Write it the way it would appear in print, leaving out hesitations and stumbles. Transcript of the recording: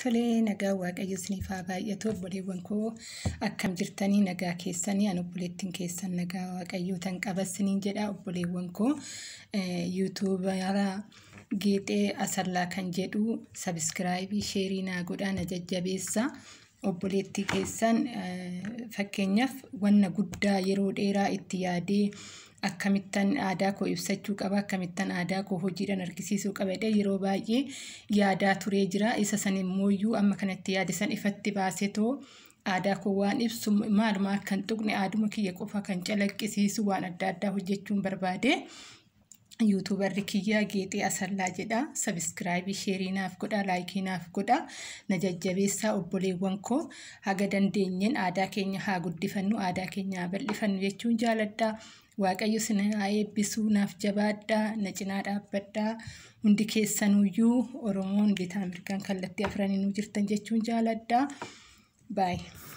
Tolee, nagaa Waaqayyo isiniif haa baay'atu. Obboleewwan koo, akkam jirtanii? Nagaa keessanii? Ani obboleettiin keessan nagaa Waaqayyoo tan qaba isiniin jedha. Obboleewwan koo, YouTubera Geexee Asallaa kan jedhu subscribe, share naa godhaa, na jajjabeessa. Obboleettii keessan fakkeenyaaf wanna guddaa yeroo dheeraa itti yaadee, akkamittan aadaa koo ibsachuu qaba, akkamittan aadaa koo hojiidhaan argisiisuu qaba jedhee yeroo baay'ee yaadaa turee jira. Isa san immooyyuu amma kanatti yaade san ifatti baasetoo aadaa koo waan ibsu, maaluma akka hin tuqne, aaduma kiyya qofa kan calaqqisiisu waan adda addaa hojjechuun barbaade. YouTuberri kiyya Geexee Asallaa jedha. Subscribe, share naaf godha, like naaf godha. Na jajjabeessaa, obboleewwan koo. Haga dandeenyeen aadaa keenya haa guddifannu, aadaa keenya haa bal'ifannu jechuun jaaladha. Waaqayyo isin haa eebbisuu, naaf jabaadhaa, na cinaa dhaabbadhaa. Hundi keessanuyyuu Oromoon bitaa mirgaan kallattii afraniinuu jirtan jechuun jaaladha. Baay'ee.